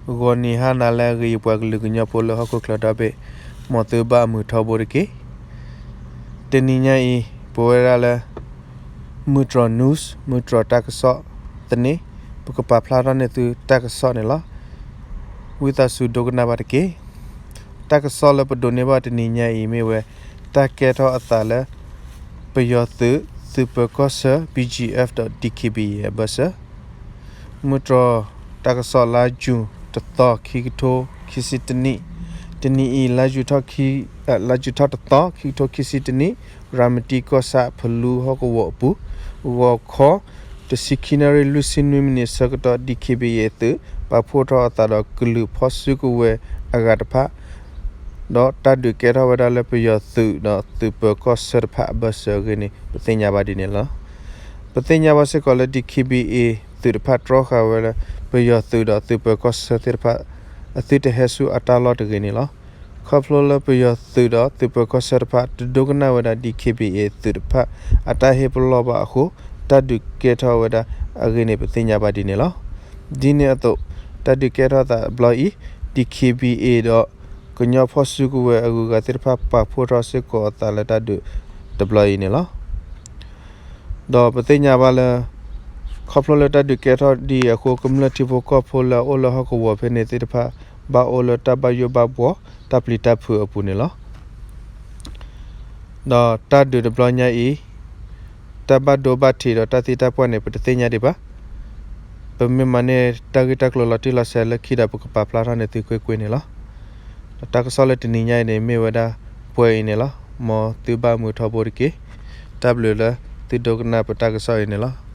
ဂီၤနံၤဟါနၤလၢအဂ့ၤ ယပှၤကလုာ်ကညီဖိလၢဟီၣ်ခိၣ်ချၢဒီဘ့ၣ်, မ်သုဘၣ်မုာ်ထီဘိတက့ၢ်. တနံၤညါအံၤ ပဝဲဒၣ်လၢ မုၢ်တြီၤ news မုၢ်တြီၤတၢ်ကစီၣ်သန့, ပကပာ်ဖျါထီၣ်န့ၢ်သုတၢ်ကစီၣ်န့ၣ်လီၤ. ဝံသးစူၤဒိကနၣ်ဘၣ်တက့ၢ်. တၢ်ကစီၣ်လၢပဒိးန့ၢ်ဘၣ်တနံၤညါအံၤမ့ၢ်ဝဲ တၢ်ကဲထီၣ်အသးလၢ ပယီၤသုး သုးပၢၤကီၢ်ဆၢ BGF ဒီး DKBA အဘၢၣ်စၢၤ မုၢ်တြီၤတၢ်ကစီၣ် လါယူၤတသီ ခံကထိခံဆံတနံၣ်, တနံၤအံၤ လါယူၤထီၣ်တသီ ခံကထိခံဆံတနံၣ်, ရၤမတံကီၢ်ဆၣ် ဖလူဟီၣ်ကဝီၤအပူၤ, ဂီၤခီ တဆံခံနၣ်ရံၣ် လွံၢ်ဆံနွံမံးနံးဆၢကတီၢ် DKBA သုး ပာ်ဖှိၣ်ထီၣ်အသးဒီးကလုာ်ဖီၣ်စုကဝဲၤအဂၤတဖၣ် ဒီးတၢ်ဒုးကဲထီၣ်ဝဲဒၣ်လၢပယီၤသုးဒီးသုးပၢၤကီၢ်ဆၢတဖၣ်အဘၢၣ်စၢၤအဂ့ၢ်န့ၣ် ပသ့ၣ်ညါဘၣ်ဒ်န့ၣ်လီၤ. ပသ့ၣ်ညါဘၣ်စ့ၢ်ကီးလၢ DKBA သုးတဖၣ်တြီဃာ်ဝဲလၢ ပယီၤသုးဒီးသုးပၢၤကီၢ်ဆၢသ့ၣ်တဖၣ် အသုတဟဲဆူအတၢ်လီၢ်တဂ့ၤန့ၣ်လီၤ. ခီဖျိလၢပယီၤသုးဒီးသုးပၢၤကီၢ်ဆၢတဖၣ် တဒိကနၣ်ဝဲဒၣ် DKBA သုးတဖၣ် အတၢ်ဟ့ၣ်ပလီၢ်ဘၣ်အဃိ တၢ်ဒုးကဲထီၣ်ဝဲဒၣ်အဂ့ၢ်န့ၣ် ပသ့ၣ်ညါဘၣ်ဒ်န့ၣ်လီၤ. ဒ်န့ၣ်အသိး တၢ်ဒုးကဲထီၣ်သးတဘျီအံၤ DKBA ဒီးကညီဖီၣ်စုကဝဲၤအဂုၤအဂၤသ့ၣ်တဖၣ် ပာ်ဖှိၣ်ထီၣ်စ့ၢ်ကီးအသးလၢတၢ်ဒုးတဘျီအံၤန့ၣ်လီၤ. ဒီးပသ့ၣ်ညါဘၣ်လၢ ခီဖျိလၢတၢ်ဒုးကဲထီၣ်ဒ်အံၤအဃိ ကမျၢၢ်ထံဖိကီၢ်ဖိလၢအအိၣ်လၢဟီၣ်ကဝီၤဖဲန့ၣ်သ့ၣ်တဖၣ် ဘၣ်အိၣ်လၢတၢ်ဘၣ်ယိၣ်ဘၣ်ဘှီ တၢ်ပျံၤတၢ်ဖုးအပူၤန့ၣ်လီၤ. ဒီးတၢ်ဒုးတဘျီညါအံၤ တၢ်ဘၣ်ဒိဘၣ်ထံးဒီးတၢ်သံတၢ်ပှၢ်န့ၣ် ပတသ့ၣ်ညါဒံးဘၣ်. ပမ့ၢ်မၤန့ၢ်တၢ်ဂ့ၢ်တၢ်ကျိၤလီၤတံၢ်လီၤဆဲးလၢခံဒီး ပကပာ်ဖျါထီၣ်န့ၢ်သုကွ့ၢ်ကွ့ၢ်န့ၣ်လီၤ. ဒီးတၢ်ကစီၣ်လၢတနံၤညါအံၤန့ၣ် မ့ၢ်ဝဲဒၣ်ပှဲၤအံၤန့ၣ်လီၤ. မ်သုဘၣ်မုာ်ထီဘိတက့ၢ်. တၢ်ဘျုးလၢသုဒိကနၣ်ပတၢ်ကစီၣ်အံၤန့ၣ်လီၤ.